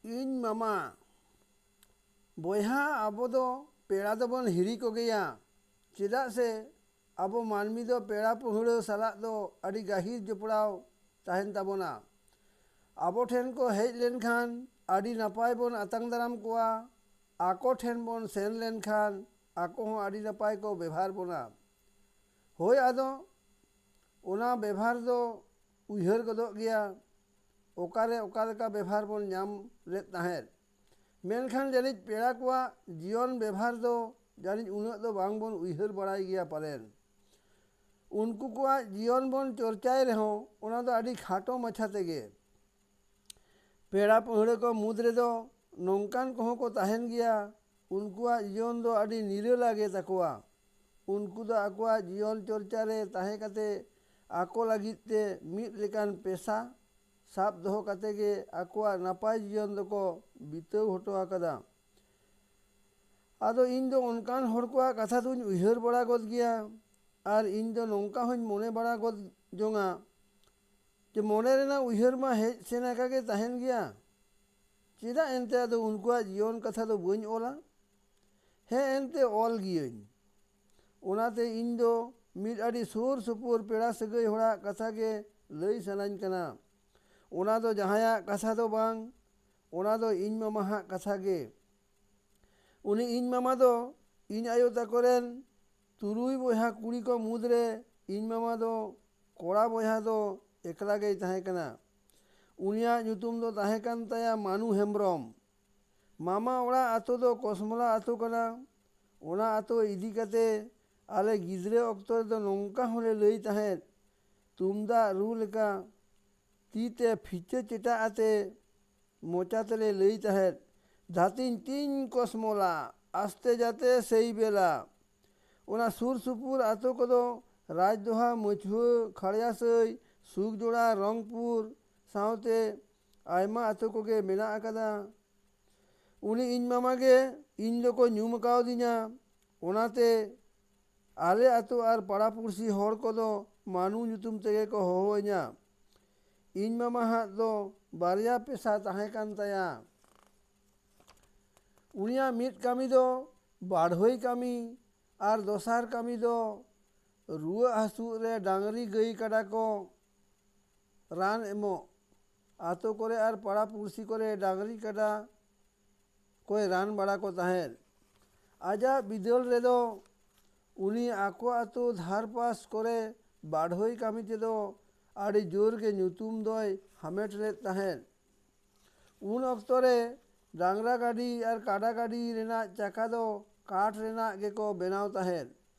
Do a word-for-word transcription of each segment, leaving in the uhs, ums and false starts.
ᱤᱧ ᱢᱟᱢᱟ, ᱵᱚᱭᱦᱟ, ᱟᱵᱚ ᱫᱚ ᱯᱮᱲᱟ ᱫᱚᱵᱚᱱ ᱦᱤᱨᱤ ᱠᱚᱜᱮᱭᱟ᱾ ᱪᱮᱫᱟᱜ ᱥᱮ ᱟᱵᱚ ᱢᱟᱹᱱᱢᱤ ᱫᱚ ᱯᱮᱲᱟ ᱯᱟᱹᱦᱲᱟᱹ ᱥᱟᱞᱟᱜ ᱫᱚ ᱟᱹᱰᱤ ᱜᱟᱹᱦᱤᱨ ᱡᱚᱯᱲᱟᱣ ᱛᱟᱦᱮᱱ ᱛᱟᱵᱚᱱᱟ᱾ ᱟᱵᱚ ᱴᱷᱮᱱ ᱠᱚ ᱦᱮᱡ ᱞᱮᱱᱠᱷᱟᱱ ᱟᱹᱰᱤ ᱱᱟᱯᱟᱭ ᱵᱚᱱ ᱟᱛᱟᱝ ᱫᱟᱨᱟᱢ ᱠᱚᱣᱟ᱾ ᱟᱠᱚ ᱴᱷᱮᱱ ᱵᱚᱱ ᱥᱮᱱ ᱞᱮᱱᱠᱷᱟᱱ ᱟᱠᱚ ᱦᱚᱸ ᱟᱹᱰᱤ ᱱᱟᱯᱟᱭ ᱠᱚ ᱵᱮᱵᱷᱟᱨ ᱵᱚᱱᱟ᱾ ᱦᱳᱭ, ᱟᱫᱚ ᱚᱱᱟ ᱵᱮᱵᱷᱟᱨ ᱫᱚ ᱩᱭᱦᱟᱹᱨ ᱜᱚᱫᱚᱜ ᱜᱮᱭᱟ, ᱚᱠᱟᱨᱮ ᱚᱠᱟ ᱞᱮᱠᱟ ᱵᱮᱵᱷᱟᱨ ᱵᱚᱱ ᱧᱟᱢ ᱞᱮᱫ ᱛᱟᱦᱮᱸᱫ᱾ ᱢᱮᱱᱠᱷᱟᱱ ᱡᱟᱹᱱᱤᱡ ᱯᱮᱲᱟ ᱠᱚᱣᱟᱜ ᱡᱤᱭᱚᱱ ᱵᱮᱵᱷᱟᱨ ᱫᱚ ᱡᱟᱹᱱᱤᱡ ᱩᱱᱟᱹᱜ ᱫᱚ ᱵᱟᱝ ᱵᱚᱱ ᱩᱭᱦᱟᱹᱨ ᱵᱟᱲᱟᱭ ᱜᱮᱭᱟ ᱯᱟᱞᱮᱱ᱾ ᱩᱱᱠᱩ ᱠᱚᱣᱟᱜ ᱡᱤᱭᱚᱱ ᱵᱚᱱ ᱪᱚᱨᱪᱟᱭ ᱨᱮᱦᱚᱸ, ᱚᱱᱟ ᱫᱚ ᱟᱹᱰᱤ ᱠᱷᱟᱴᱚ ᱢᱟᱪᱷᱟ ᱛᱮᱜᱮ᱾ ᱯᱮᱲᱟ ᱯᱟᱹᱦᱲᱟᱹ ᱠᱚ ᱢᱩᱫᱽ ᱨᱮᱫᱚ ᱱᱚᱝᱠᱟᱱ ᱠᱚᱦᱚᱸ ᱠᱚ ᱛᱟᱦᱮᱱ ᱜᱮᱭᱟ, ᱩᱱᱠᱩᱣᱟᱜ ᱡᱤᱭᱚᱱ ᱫᱚ ᱟᱹᱰᱤ ᱱᱤᱨᱟᱹᱞᱟ ᱜᱮ ᱛᱟᱠᱚᱣᱟ᱾ ᱩᱱᱠᱩ ᱫᱚ ᱟᱠᱚᱣᱟᱜ ᱡᱤᱭᱚᱱ ᱪᱚᱨᱪᱟ ᱨᱮ ᱛᱟᱦᱮᱸ ᱠᱟᱛᱮ ᱟᱠᱚ ᱞᱟᱹᱜᱤᱫ ᱛᱮ ᱢᱤᱫ ᱞᱮᱠᱟᱱ ᱯᱮᱥᱟ ᱥᱟᱵ ᱫᱚᱦᱚ ᱠᱟᱛᱮ ᱜᱮ ᱟᱠᱚᱣᱟᱜ ᱱᱟᱯᱟᱭ ᱡᱤᱭᱚᱱ ᱫᱚᱠᱚ ᱵᱤᱛᱟᱹᱣ ᱦᱚᱴᱚ ᱟᱠᱟᱫᱟ᱾ ᱟᱫᱚ ᱤᱧ ᱫᱚ ᱚᱱᱠᱟᱱ ᱦᱚᱲ ᱠᱚᱣᱟᱜ ᱠᱟᱛᱷᱟ ᱫᱚᱧ ᱩᱭᱦᱟᱹᱨ ᱵᱟᱲᱟ ᱜᱚᱫ ᱜᱮᱭᱟ, ᱟᱨ ᱤᱧ ᱫᱚ ᱱᱚᱝᱠᱟ ᱦᱚᱸᱧ ᱢᱚᱱᱮ ᱵᱟᱲᱟ ᱜᱚᱫ ᱡᱚᱝᱟ ᱡᱮ ᱢᱚᱱᱮ ᱨᱮᱱᱟᱜ ᱩᱭᱦᱟᱹᱨ ᱢᱟ ᱦᱮᱡ ᱥᱮᱱ ᱟᱠᱟ ᱜᱮ ᱛᱟᱦᱮᱱ ᱜᱮᱭᱟ᱾ ᱪᱮᱫᱟᱜ ᱮᱱᱛᱮ ᱟᱫᱚ ᱩᱱᱠᱩᱣᱟᱜ ᱡᱤᱭᱚᱱ ᱠᱟᱛᱷᱟ ᱫᱚ ᱵᱟᱹᱧ ᱚᱞᱟ? ᱦᱮᱸ, ᱮᱱᱛᱮ ᱚᱞ ᱜᱤᱭᱟᱹᱧ᱾ ᱚᱱᱟᱛᱮ ᱤᱧ ᱫᱚ ᱢᱤᱫ ᱟᱹᱰᱤ ᱥᱩᱨ ᱥᱩᱯᱩᱨ ᱯᱮᱲᱟ ᱥᱟᱹᱜᱟᱹᱭ ᱦᱚᱲᱟᱜ ᱠᱟᱛᱷᱟ ᱜᱮ ᱞᱟᱹᱭ ᱥᱟᱱᱟᱧ ᱠᱟᱱᱟ᱾ ᱚᱱᱟ ᱫᱚ ᱡᱟᱦᱟᱸᱭᱟᱜ ᱠᱟᱛᱷᱟ ᱫᱚ ᱵᱟᱝ, ᱚᱱᱟ ᱫᱚ ᱤᱧ ᱢᱟᱢᱟᱦᱟᱜ ᱠᱟᱛᱷᱟ ᱜᱮ᱾ ᱩᱱᱤ ᱤᱧ ᱢᱟᱢᱟ ᱫᱚ ᱤᱧ ᱟᱭᱳ ᱛᱟᱠᱚ ᱨᱮᱱ ᱛᱩᱨᱩᱭ ᱵᱚᱭᱦᱟ ᱠᱩᱲᱤ ᱠᱚ ᱢᱩᱫᱽᱨᱮ ᱤᱧ ᱢᱟᱢᱟ ᱫᱚ ᱠᱚᱲᱟ ᱵᱚᱭᱦᱟ ᱫᱚ ᱮᱠᱞᱟ ᱜᱮᱭ ᱛᱟᱦᱮᱸ ᱠᱟᱱᱟ᱾ ᱩᱱᱤᱭᱟᱜ ᱧᱩᱛᱩᱢ ᱫᱚ ᱛᱟᱦᱮᱸ ᱠᱟᱱ ᱛᱟᱭᱟ ᱢᱟᱱᱩ ᱦᱮᱢᱵᱨᱚᱢ᱾ ᱢᱟᱢᱟ ᱚᱲᱟᱜ ᱟᱛᱳ ᱫᱚ ᱠᱚᱥᱢᱚᱞᱟ ᱟᱛᱳ ᱠᱟᱱᱟ᱾ ᱚᱱᱟ ᱟᱛᱳ ᱤᱫᱤ ᱠᱟᱛᱮ ᱟᱞᱮ ᱜᱤᱫᱽᱨᱟᱹ ᱚᱠᱛᱚ ᱨᱮᱫᱚ ᱱᱚᱝᱠᱟ ᱦᱚᱸᱞᱮ ᱞᱟᱹᱭ ᱛᱟᱦᱮᱸᱫ, ᱛᱩᱢᱫᱟᱜ ᱨᱩ ᱞᱮᱠᱟ ᱛᱤ ᱛᱮ ᱯᱷᱤᱪᱟᱹ ᱪᱮᱴᱟᱜ ᱟᱛᱮ ᱢᱚᱪᱟ ᱛᱮᱞᱮ ᱞᱟᱹᱭ ᱛᱟᱦᱮᱸᱫ, "ᱫᱷᱟᱹᱛᱤᱧ ᱛᱤᱧ ᱠᱚᱥᱢᱚᱞᱟ, ᱟᱥᱛᱮ ᱡᱟᱛᱮ ᱥᱮᱭ ᱵᱮᱞᱟ᱾" ᱚᱱᱟ ᱥᱩᱨ ᱥᱩᱯᱩᱨ ᱟᱛᱳ ᱠᱚᱫᱚ ᱨᱟᱡᱽᱫᱚᱦᱟ, ᱢᱟᱹᱪᱷᱩᱣᱟᱹ, ᱠᱷᱟᱲᱭᱟᱥᱟᱹᱭ, ᱥᱩᱠᱡᱚᱲᱟ, ᱨᱚᱝᱯᱩᱨ ᱥᱟᱶᱛᱮ ᱟᱭᱢᱟ ᱟᱛᱳ ᱠᱚᱜᱮ ᱢᱮᱱᱟᱜ ᱟᱠᱟᱫᱟ᱾ ᱩᱱᱤ ᱤᱧ ᱢᱟᱢᱟ ᱜᱮ ᱤᱧ ᱫᱚᱠᱚ ᱧᱩᱢ ᱟᱠᱟᱣᱫᱤᱧᱟ᱾ ᱚᱱᱟᱛᱮ ᱟᱞᱮ ᱟᱛᱳ ᱟᱨ ᱯᱟᱲᱟ ᱯᱩᱲᱥᱤ ᱦᱚᱲ ᱠᱚᱫᱚ ᱢᱟᱱᱩ ᱧᱩᱛᱩᱢ ᱛᱮᱜᱮ ᱠᱚ ᱦᱚᱦᱚᱣᱟᱹᱧᱟ᱾ ᱤᱧ ᱢᱟᱢᱟ ᱦᱟᱜ ᱫᱚ ᱵᱟᱨᱭᱟ ᱯᱮᱥᱟ ᱛᱟᱦᱮᱸ ᱠᱟᱱ ᱛᱟᱭᱟ᱾ ᱩᱱᱤᱭᱟᱜ ᱢᱤᱫ ᱠᱟᱹᱢᱤ ᱫᱚ ᱵᱟᱰᱷᱚᱭ ᱠᱟᱹᱢᱤ ᱟᱨ ᱫᱚᱥᱟᱨ ᱠᱟᱹᱢᱤ ᱫᱚ ᱨᱩᱣᱟᱹᱜ ᱦᱟᱹᱥᱩᱜ ᱨᱮ ᱰᱟᱝᱨᱤ ᱜᱟᱹᱭ ᱠᱟᱰᱟ ᱠᱚ ᱨᱟᱱ ᱮᱢᱚᱜ, ᱟᱛᱳ ᱠᱚᱨᱮ ᱟᱨ ᱯᱟᱲᱟ ᱯᱩᱲᱥᱤ ᱠᱚᱨᱮ ᱰᱟᱝᱨᱤ ᱠᱟᱰᱟ ᱠᱚᱭ ᱨᱟᱱ ᱵᱟᱲᱟ ᱠᱚ ᱛᱟᱦᱮᱸᱫ᱾ ᱟᱡᱟᱜ ᱵᱤᱫᱟᱹᱞ ᱨᱮᱫᱚ ᱩᱱᱤ ᱟᱠᱚ ᱟᱛᱳ ᱫᱷᱟᱨᱯᱟᱥ ᱠᱚᱨᱮ ᱵᱟᱰᱷᱚᱭ ᱠᱟᱹᱢᱤ ᱛᱮᱫᱚ ᱟᱹᱰᱤ ᱡᱳᱨ ᱜᱮ ᱧᱩᱛᱩᱢ ᱫᱚᱭ ᱦᱟᱢᱮᱴ ᱞᱮᱫ ᱛᱟᱦᱮᱸᱫ᱾ ᱩᱱ ᱚᱠᱛᱚ ᱨᱮ ᱰᱟᱝᱨᱟ ᱜᱟᱹᱰᱤ ᱟᱨ ᱠᱟᱰᱟ ᱜᱟᱹᱰᱤ ᱨᱮᱱᱟᱜ ᱪᱟᱠᱟ ᱫᱚ ᱠᱟᱴ ᱨᱮᱱᱟᱜ ᱜᱮᱠᱚ ᱵᱮᱱᱟᱣ ᱛᱟᱦᱮᱸᱫ᱾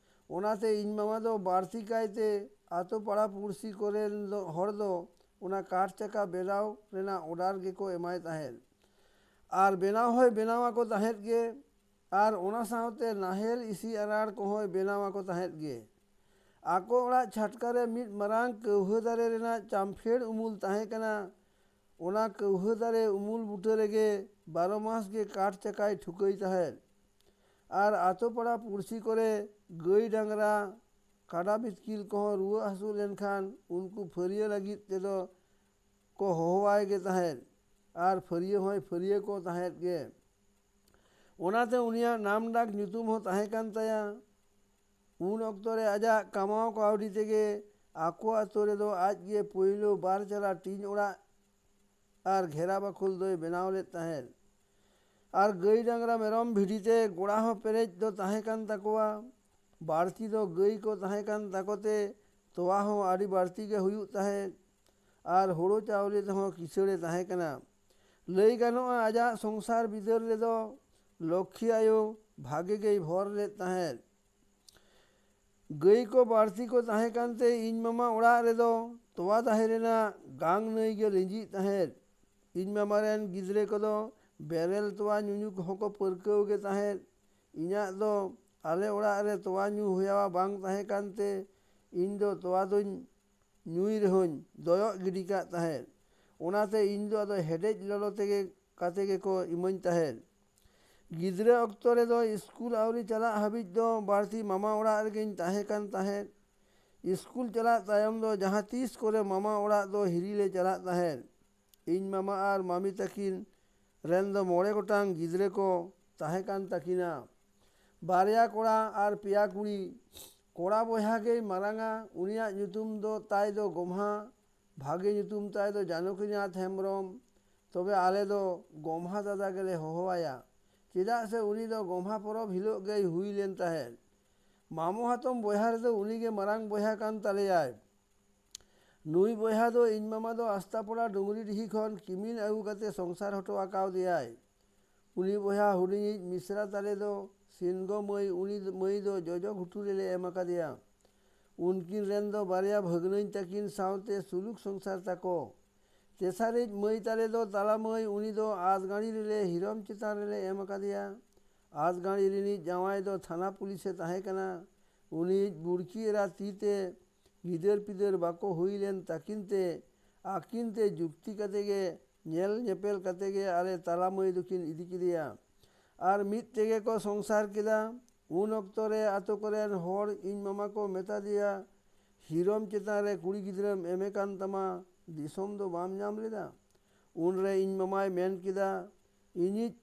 ᱚᱱᱟᱛᱮ ᱤᱧ ᱢᱟᱢᱟ ᱫᱚ ᱵᱟᱹᱲᱛᱤ ᱠᱟᱭᱛᱮ ᱟᱛᱳ ᱯᱟᱲᱟ ᱯᱩᱲᱥᱤ ᱠᱚᱨᱮᱱ ᱫᱚ, ᱦᱚᱲ ᱫᱚ ᱚᱱᱟ ᱠᱟᱴ ᱪᱟᱠᱟ ᱵᱮᱱᱟᱣ ᱨᱮᱱᱟᱜ ᱚᱰᱟᱨ ᱜᱮᱠᱚ ᱮᱢᱟᱭ ᱛᱟᱦᱮᱸᱫ᱾ ᱟᱨ ᱵᱮᱱᱟᱣ ᱦᱚᱸᱭ ᱵᱮᱱᱟᱣ ᱟᱠᱚ ᱛᱟᱦᱮᱸᱫ ᱜᱮ᱾ ᱟᱨ ᱚᱱᱟ ᱥᱟᱶᱛᱮ ᱱᱟᱦᱮᱞ ᱤᱥᱤ ᱟᱨᱟᱲ ᱠᱚᱦᱚᱸᱭ ᱵᱮᱱᱟᱣ ᱟᱠᱚ ᱛᱟᱦᱮᱸᱫ ᱜᱮ᱾ ᱟᱠᱚ ᱚᱲᱟᱜ ᱪᱷᱟᱴᱠᱟ ᱨᱮ ᱢᱤᱫ ᱢᱟᱨᱟᱝ ᱠᱟᱹᱣᱦᱟᱹ ᱫᱟᱨᱮ ᱨᱮᱱᱟᱜ ᱪᱟᱢᱯᱷᱮᱲ ᱩᱢᱩᱞ ᱛᱟᱦᱮᱸ ᱠᱟᱱᱟ᱾ ᱚᱱᱟ ᱠᱟᱹᱣᱦᱟᱹ ᱫᱟᱨᱮ ᱩᱢᱩᱞ ᱵᱩᱴᱟᱹ ᱨᱮᱜᱮ ᱵᱟᱨᱚ ᱢᱟᱥ ᱜᱮ ᱠᱟᱴ ᱪᱟᱠᱟᱭ ᱴᱷᱩᱠᱟᱹᱭ ᱛᱟᱦᱮᱸᱫ᱾ ᱟᱨ ᱟᱛᱳ ᱯᱟᱲᱟ ᱯᱩᱲᱥᱤ ᱠᱚᱨᱮ ᱜᱟᱹᱭ ᱰᱟᱝᱨᱟ, ᱠᱟᱰᱟ ᱵᱤᱛᱠᱤᱞ ᱠᱚᱦᱚᱸ ᱨᱩᱣᱟᱹ ᱦᱟᱹᱥᱩ ᱞᱮᱱᱠᱷᱟᱱ ᱩᱱᱠᱩ ᱯᱷᱟᱹᱨᱭᱟᱹ ᱞᱟᱹᱜᱤᱫ ᱛᱮᱫᱚ ᱠᱚ ᱦᱚᱦᱚᱣᱟᱭ ᱜᱮ ᱛᱟᱦᱮᱸᱫ᱾ ᱟᱨ ᱯᱷᱟᱹᱨᱭᱟᱹ ᱦᱚᱸᱭ ᱯᱷᱟᱹᱨᱭᱟᱹ ᱠᱚ ᱛᱟᱦᱮᱸᱫ ᱜᱮ᱾ ᱚᱱᱟᱛᱮ ᱩᱱᱤᱭᱟᱜ ᱱᱟᱢ ᱰᱟᱠ ᱧᱩᱛᱩᱢ ᱦᱚᱸ ᱛᱟᱦᱮᱸ ᱠᱟᱱ ᱛᱟᱭᱟ᱾ ᱩᱱ ᱚᱠᱛᱚ ᱨᱮ ᱟᱡᱟᱜ ᱠᱟᱢᱟᱣ ᱠᱟᱹᱣᱰᱤ ᱛᱮᱜᱮ ᱟᱠᱚ ᱟᱛᱳ ᱨᱮᱫᱚ ᱟᱡ ᱜᱮ ᱯᱳᱭᱞᱳ ᱵᱟᱨ ᱪᱟᱞᱟ ᱴᱤᱧ ᱚᱲᱟᱜ ᱟᱨ ᱜᱷᱮᱨᱟ ᱵᱟᱠᱷᱳᱞ ᱫᱚᱭ ᱵᱮᱱᱟᱣ ᱞᱮᱫ ᱛᱟᱦᱮᱸᱫ᱾ ᱟᱨ ᱜᱟᱹᱭ ᱰᱟᱝᱨᱟ ᱢᱮᱨᱚᱢ ᱵᱷᱤᱰᱤ ᱛᱮ ᱜᱚᱲᱟ ᱦᱚᱸ ᱯᱮᱨᱮᱡ ᱫᱚ ᱛᱟᱦᱮᱸ ᱠᱟᱱ ᱛᱟᱠᱚᱣᱟ᱾ ᱵᱟᱹᱲᱛᱤ ᱫᱚ ᱜᱟᱹᱭ ᱠᱚ ᱛᱟᱦᱮᱸ ᱠᱟᱱ ᱛᱟᱠᱚ ᱛᱮ ᱛᱚᱣᱟ ᱦᱚᱸ ᱟᱹᱰᱤ ᱵᱟᱹᱲᱛᱤ ᱜᱮ ᱦᱩᱭᱩᱜ ᱛᱟᱦᱮᱸᱫ᱾ ᱟᱨ ᱦᱳᱲᱳ ᱪᱟᱣᱞᱮ ᱛᱮᱦᱚᱸ ᱠᱤᱥᱟᱹᱬᱮ ᱛᱟᱦᱮᱸ ᱠᱟᱱᱟ᱾ ᱞᱟᱹᱭ ᱜᱟᱱᱚᱜᱼᱟ, ᱟᱡᱟᱜ ᱥᱚᱝᱥᱟᱨ ᱵᱤᱫᱟᱹᱞ ᱨᱮᱫᱚ ᱞᱚᱠᱠᱷᱤ ᱟᱭᱳ ᱵᱷᱟᱜᱮ ᱜᱮᱭ ᱵᱷᱚᱨ ᱞᱮᱫ ᱛᱟᱦᱮᱸᱫ᱾ ᱜᱟᱹᱭ ᱠᱚ ᱵᱟᱹᱲᱛᱤ ᱠᱚ ᱛᱟᱦᱮᱸ ᱠᱟᱱᱛᱮ ᱤᱧ ᱢᱟᱢᱟ ᱚᱲᱟᱜ ᱨᱮᱫᱚ ᱛᱚᱣᱟ ᱫᱟᱦᱮ ᱨᱮᱱᱟᱜ ᱜᱟᱝ ᱱᱟᱹᱭ ᱜᱮ ᱞᱤᱸᱡᱤᱜ ᱛᱟᱦᱮᱸᱫ᱾ ᱤᱧ ᱢᱟᱢᱟ ᱨᱮᱱ ᱜᱤᱫᱽᱨᱟᱹ ᱠᱚᱫᱚ ᱵᱮᱨᱮᱞ ᱛᱚᱣᱟ ᱧᱩᱧᱩ ᱠᱚᱦᱚᱸ ᱠᱚ ᱯᱟᱹᱨᱠᱟᱹᱣ ᱜᱮ ᱛᱟᱦᱮᱸᱫ᱾ ᱤᱧᱟᱹᱜ ᱫᱚ ᱟᱞᱮ ᱚᱲᱟᱜ ᱨᱮ ᱛᱚᱣᱟ ᱧᱩ ᱦᱮᱣᱟ ᱵᱟᱝ ᱛᱟᱦᱮᱸ ᱠᱟᱱᱛᱮ ᱤᱧ ᱫᱚ ᱛᱚᱣᱟ ᱫᱚᱧ ᱧᱩᱭ ᱨᱮᱦᱚᱸᱧ ᱫᱚᱭᱚᱜ ᱜᱤᱰᱤ ᱠᱟᱜ ᱛᱟᱦᱮᱸᱫ᱾ ᱚᱱᱟᱛᱮ ᱤᱧ ᱫᱚ ᱟᱫᱚ ᱦᱮᱰᱮᱡ ᱞᱚᱞᱚ ᱛᱮᱜᱮ ᱠᱟᱛᱮ ᱜᱮᱠᱚ ᱤᱢᱟᱹᱧ ᱛᱟᱦᱮᱸᱫ᱾ ᱜᱤᱫᱽᱨᱟᱹ ᱚᱠᱛᱚ ᱨᱮᱫᱚ ᱥᱠᱩᱞ ᱟᱹᱣᱨᱤ ᱪᱟᱞᱟᱜ ᱦᱟᱹᱵᱤᱡ ᱫᱚ ᱵᱟᱹᱲᱛᱤ ᱢᱟᱢᱟ ᱚᱲᱟᱜ ᱨᱮᱜᱮᱧ ᱛᱟᱦᱮᱸ ᱠᱟᱱ ᱛᱟᱦᱮᱸᱫ᱾ ᱥᱠᱩᱞ ᱪᱟᱞᱟᱜ ᱛᱟᱭᱚᱢ ᱫᱚ ᱡᱟᱦᱟᱸ ᱛᱤᱥ ᱠᱚᱨᱮ ᱢᱟᱢᱟ ᱚᱲᱟᱜ ᱫᱚ ᱦᱤᱨᱤ ᱞᱮ ᱪᱟᱞᱟᱜ ᱛᱟᱦᱮᱸᱫ᱾ ᱤᱧ ᱢᱟᱢᱟ ᱟᱨ ᱢᱟᱢᱤ ᱛᱟᱹᱠᱤᱱ ᱨᱮᱱ ᱫᱚ ᱢᱚᱬᱮ ᱜᱚᱴᱟᱝ ᱜᱤᱫᱽᱨᱟᱹ ᱠᱚ ᱛᱟᱦᱮᱸ ᱠᱟᱱ ᱛᱟᱹᱠᱤᱱᱟ᱾ ᱵᱟᱨᱭᱟ ᱠᱚᱲᱟ ᱟᱨ ᱯᱮᱭᱟ ᱠᱩᱲᱤ᱾ ᱠᱚᱲᱟ ᱵᱚᱭᱦᱟ ᱜᱮᱭ ᱢᱟᱨᱟᱝᱟ, ᱩᱱᱤᱭᱟᱜ ᱧᱩᱛᱩᱢ ᱫᱚ ᱛᱟᱭ ᱫᱚ ᱜᱚᱢᱦᱟ, ᱵᱷᱟᱜᱮ ᱧᱩᱛᱩᱢ ᱛᱟᱭ ᱫᱚ ᱡᱟᱱᱚᱠᱤᱱᱟᱛᱷ ᱦᱮᱢᱵᱨᱚᱢ᱾ ᱛᱚᱵᱮ ᱟᱞᱮ ᱫᱚ ᱜᱚᱢᱦᱟ ᱫᱟᱫᱟ ᱜᱮᱞᱮ ᱦᱚᱦᱚᱣᱟᱭᱟ, ᱪᱮᱫᱟᱜ ᱥᱮ ᱩᱱᱤ ᱫᱚ ᱜᱚᱢᱦᱟ ᱯᱚᱨᱚᱵᱽ ᱦᱤᱞᱳᱜ ᱜᱮᱭ ᱦᱩᱭ ᱞᱮᱱ ᱛᱟᱦᱮᱸᱫ᱾ ᱢᱟᱢᱚ ᱦᱟᱛᱚᱢ ᱵᱚᱭᱦᱟ ᱨᱮᱫᱚ ᱩᱱᱤᱜᱮ ᱢᱟᱨᱟᱝ ᱵᱚᱭᱦᱟ ᱠᱟᱱ ᱛᱟᱞᱮᱭᱟᱭ᱾ ᱱᱩᱭ ᱵᱚᱭᱦᱟ ᱫᱚ ᱤᱧ ᱢᱟᱢᱟ ᱫᱚ ᱟᱥᱛᱟᱯᱟᱲᱟ ᱰᱩᱝᱨᱤᱰᱤᱦᱤ ᱠᱷᱚᱱ ᱠᱤᱢᱤᱱ ᱟᱹᱜᱩ ᱠᱟᱛᱮ ᱥᱚᱝᱥᱟᱨ ᱦᱚᱴᱚ ᱟᱠᱟᱣᱫᱮᱭᱟᱭ᱾ ᱩᱱᱤ ᱵᱚᱭᱦᱟ ᱦᱩᱰᱤᱧᱤᱡ ᱢᱤᱥᱨᱟ ᱛᱟᱞᱮ ᱫᱚ ᱥᱤᱱᱜᱚ ᱢᱟᱹᱭ, ᱩᱱᱤ ᱢᱟᱹᱭ ᱫᱚ ᱡᱚᱡᱚ ᱜᱷᱩᱴᱩ ᱨᱮᱞᱮ ᱮᱢ ᱟᱠᱟᱫᱮᱭᱟ᱾ ᱩᱱᱠᱤᱱ ᱨᱮᱱ ᱫᱚ ᱵᱟᱨᱭᱟ ᱵᱷᱟᱹᱜᱽᱱᱟᱹᱧ ᱛᱟᱹᱠᱤᱱ ᱥᱟᱶᱛᱮ ᱥᱩᱞᱩᱠ ᱥᱚᱝᱥᱟᱨ ᱛᱟᱠᱚ᱾ ᱛᱮᱥᱟᱨᱤᱡ ᱢᱟᱹᱭ ᱛᱟᱞᱮ ᱫᱚ ᱛᱟᱞᱟ ᱢᱟᱹᱭ, ᱩᱱᱤ ᱫᱚ ᱟᱥᱜᱟᱲᱤ ᱨᱮᱞᱮ ᱦᱤᱨᱚᱢ ᱪᱮᱛᱟᱱ ᱨᱮᱞᱮ ᱮᱢ ᱟᱠᱟᱫᱮᱭᱟ᱾ ᱟᱥᱜᱟᱲᱤ ᱨᱤᱱᱤᱡ ᱡᱟᱶᱟᱭ ᱫᱚ ᱛᱷᱟᱱᱟ ᱯᱩᱞᱤᱥ ᱮ ᱛᱟᱦᱮᱸ ᱠᱟᱱᱟ᱾ ᱩᱱᱤᱭᱤᱡ ᱵᱩᱲᱠᱤ ᱮᱨᱟ ᱛᱤ ᱛᱮ ᱜᱤᱫᱟᱹᱨ ᱯᱤᱫᱟᱹᱨ ᱵᱟᱠᱚ ᱦᱩᱭ ᱞᱮᱱ ᱛᱟᱹᱠᱤᱱ ᱛᱮ, ᱟᱹᱠᱤᱱ ᱛᱮ ᱡᱩᱠᱛᱤ ᱠᱟᱛᱮ ᱜᱮ, ᱧᱮᱞ ᱧᱮᱯᱮᱞ ᱠᱟᱛᱮ ᱜᱮ ᱟᱞᱮ ᱛᱟᱞᱟ ᱢᱟᱹᱭ ᱫᱚᱠᱤᱱ ᱤᱫᱤ ᱠᱮᱫᱮᱭᱟ᱾ ᱟᱨ ᱢᱤᱫ ᱛᱮᱜᱮ ᱠᱚ ᱥᱚᱝᱥᱟᱨ ᱠᱮᱫᱟ᱾ ᱩᱱ ᱚᱠᱛᱚ ᱨᱮ ᱟᱛᱳ ᱠᱚᱨᱮᱱ ᱦᱚᱲ ᱤᱧ ᱢᱟᱢᱟ ᱠᱚ ᱢᱮᱛᱟ ᱫᱮᱭᱟ, "ᱦᱤᱨᱚᱢ ᱪᱮᱛᱟᱱ ᱨᱮ ᱠᱩᱲᱤ ᱜᱤᱫᱽᱨᱟᱹᱢ ᱮᱢᱮ ᱠᱟᱱ ᱛᱟᱢᱟ, ᱫᱤᱥᱚᱢ ᱫᱚ ᱵᱟᱢ ᱧᱟᱢ ᱞᱮᱫᱟ?" ᱩᱱᱨᱮ ᱤᱧ ᱢᱟᱢᱟᱭ ᱢᱮᱱ ᱠᱮᱫᱟ, "ᱤᱧᱤᱡ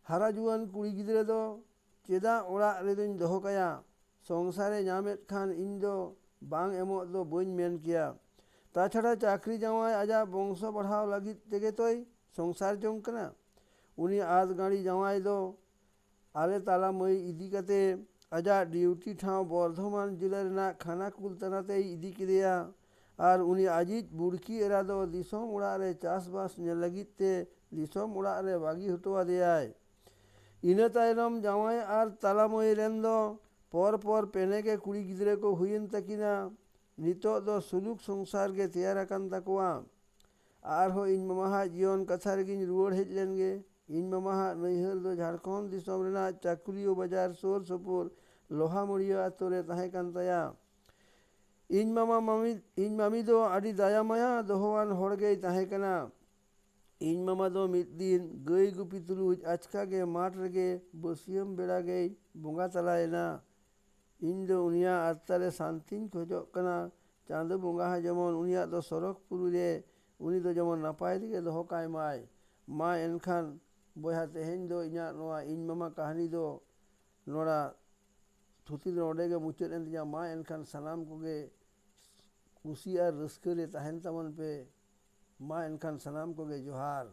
ᱦᱟᱨᱟ ᱡᱩᱣᱟᱹᱱ ᱠᱩᱲᱤ ᱜᱤᱫᱽᱨᱟᱹ ᱫᱚ ᱪᱮᱫᱟᱜ ᱚᱲᱟᱜ ᱨᱮᱫᱚᱧ ᱫᱚᱦᱚ ᱠᱟᱭᱟ? ᱥᱚᱝᱥᱟᱨᱮ ᱧᱟᱢᱮᱫ ᱠᱷᱟᱱ ᱤᱧ ᱫᱚ ᱵᱟᱝ ᱮᱢᱚᱜ ᱫᱚ ᱵᱟᱹᱧ ᱢᱮᱱ ᱠᱮᱭᱟ᱾ ᱛᱟᱪᱷᱟᱲᱟ ᱪᱟᱹᱠᱨᱤ ᱡᱟᱶᱟᱭ ᱟᱡᱟᱜ ᱵᱚᱝᱥᱚ ᱵᱟᱲᱦᱟᱣ ᱞᱟᱹᱜᱤᱫ ᱛᱮᱜᱮ ᱛᱚᱭ ᱥᱚᱝᱥᱟᱨ ᱡᱚᱝ ᱠᱟᱱᱟ᱾ ᱩᱱᱤ ᱟᱫᱽᱜᱟᱲᱤ ᱡᱟᱶᱟᱭ ᱫᱚ ᱟᱞᱮ ᱛᱟᱞᱟ ᱢᱟᱹᱭ ᱤᱫᱤ ᱠᱟᱛᱮ ᱟᱡᱟᱜ ᱰᱤᱭᱩᱴᱤ ᱴᱷᱟᱶ ᱵᱚᱨᱫᱷᱚᱢᱟᱱ ᱡᱤᱞᱟᱹ ᱨᱮᱱᱟᱜ ᱠᱷᱟᱱᱟᱠᱩᱞ ᱛᱟᱱᱟ ᱛᱮᱭ ᱤᱫᱤ ᱠᱮᱫᱮᱭᱟ᱾ ᱟᱨ ᱩᱱᱤ ᱟᱡᱤᱡ ᱵᱩᱲᱠᱤ ᱮᱨᱟ ᱫᱚ ᱫᱤᱥᱚᱢ ᱚᱲᱟᱜ ᱨᱮ ᱪᱟᱥᱵᱟᱥ ᱧᱮᱞ ᱞᱟᱹᱜᱤᱫ ᱛᱮ ᱫᱤᱥᱚᱢ ᱚᱲᱟᱜ ᱨᱮ ᱵᱟᱹᱜᱤ ᱦᱚᱴᱚ ᱟᱫᱮᱭᱟᱭ᱾ ᱤᱱᱟᱹ ᱛᱟᱭᱱᱚᱢ ᱡᱟᱶᱟᱭ ᱟᱨ ᱛᱟᱞᱟ ᱢᱟᱹᱭ ᱨᱮᱱ ᱫᱚ ᱯᱚᱨ ᱯᱚᱨ ᱯᱮᱱᱮ ᱜᱮ ᱠᱩᱲᱤ ᱜᱤᱫᱽᱨᱟᱹ ᱠᱚ ᱦᱩᱭᱮᱱ ᱛᱟᱹᱠᱤᱱᱟ᱾ ᱱᱤᱛᱚᱜ ᱫᱚ ᱥᱩᱞᱩᱠ ᱥᱚᱝᱥᱟᱨ ᱜᱮ ᱛᱮᱭᱟᱨ ᱟᱠᱟᱱ ᱛᱟᱠᱚᱣᱟ᱾ ᱟᱨᱦᱚᱸ ᱤᱧ ᱢᱟᱢᱟᱦᱟᱜ ᱡᱤᱭᱚᱱ ᱠᱟᱛᱷᱟ ᱨᱮᱜᱤᱧ ᱨᱩᱣᱟᱹᱲ ᱦᱮᱡ ᱞᱮᱱ ᱜᱮ᱾ ᱤᱧ ᱢᱟᱢᱟᱦᱟᱜ ᱱᱟᱹᱭᱦᱟᱹᱨ ᱫᱚ ᱡᱷᱟᱲᱠᱷᱚᱸᱰ ᱫᱤᱥᱚᱢ ᱨᱮᱱᱟᱜ ᱪᱟᱠᱩᱞᱤᱭᱟᱹ ᱵᱟᱡᱟᱨ ᱥᱩᱨ ᱥᱩᱯᱩᱨ ᱞᱳᱦᱟᱢᱩᱲᱤᱭᱟᱹ ᱟᱛᱳ ᱨᱮ ᱛᱟᱦᱮᱸ ᱠᱟᱱ ᱛᱟᱭᱟ᱾ ᱤᱧ ᱢᱟᱢᱟ ᱢᱟᱢᱤ, ᱤᱧ ᱢᱟᱢᱤ ᱫᱚ ᱟᱹᱰᱤ ᱫᱟᱭᱟ ᱢᱟᱭᱟ ᱫᱚᱦᱚᱣᱟᱱ ᱦᱚᱲ ᱜᱮᱭ ᱛᱟᱦᱮᱸ ᱠᱟᱱᱟ᱾ ᱤᱧ ᱢᱟᱢᱟ ᱫᱚ ᱢᱤᱫ ᱫᱤᱱ ᱜᱟᱹᱭ ᱜᱩᱯᱤ ᱛᱩᱞᱩᱡ ᱟᱪᱠᱟ ᱜᱮ ᱢᱟᱴᱷ ᱨᱮᱜᱮ ᱵᱟᱹᱥᱭᱟᱹᱢ ᱵᱮᱲᱟ ᱜᱮᱭ ᱵᱚᱸᱜᱟ ᱛᱟᱞᱟᱭᱮᱱᱟ᱾ ᱤᱧ ᱫᱚ ᱩᱱᱤᱭᱟᱜ ᱟᱛᱛᱟ ᱨᱮ ᱥᱟᱱᱛᱤᱧ ᱠᱷᱚᱡᱚᱜ ᱠᱟᱱᱟ᱾ ᱪᱟᱸᱫᱚ ᱵᱚᱸᱜᱟ ᱦᱚᱸ ᱡᱮᱢᱚᱱ ᱩᱱᱤᱭᱟᱜ ᱫᱚ ᱥᱚᱨᱚᱜᱽ ᱯᱩᱨᱤ ᱨᱮ ᱩᱱᱤ ᱫᱚ ᱡᱮᱢᱚᱱ ᱱᱟᱯᱟᱭ ᱨᱮᱜᱮ ᱫᱚᱦᱚ ᱠᱟᱭ ᱢᱟᱭ᱾ ᱢᱟ ᱮᱱᱠᱷᱟᱱ ᱵᱚᱭᱦᱟ, ᱛᱮᱦᱮᱧ ᱫᱚ ᱤᱧᱟᱹᱜ ᱱᱚᱣᱟ ᱤᱧ ᱢᱟᱢᱟ ᱠᱟᱹᱦᱱᱤ ᱫᱚ ᱱᱚᱰᱮ ᱛᱷᱩᱛᱤ ᱫᱚ ᱱᱚᱰᱮ ᱜᱮ ᱢᱩᱪᱟᱹᱫ ᱮᱱ ᱛᱤᱧᱟ᱾ ᱢᱟ ᱮᱱᱠᱷᱟᱱ ᱥᱟᱱᱟᱢ ᱠᱚᱜᱮ ᱠᱩᱥᱤ ᱟᱨ ᱨᱟᱹᱥᱠᱟᱹ ᱨᱮ ᱛᱟᱦᱮᱱ ᱛᱟᱵᱚᱱ ᱯᱮ᱾ ᱢᱟ ᱮᱱᱠᱷᱟᱱ ᱥᱟᱱᱟᱢ ᱠᱚᱜᱮ ᱡᱚᱦᱟᱨ᱾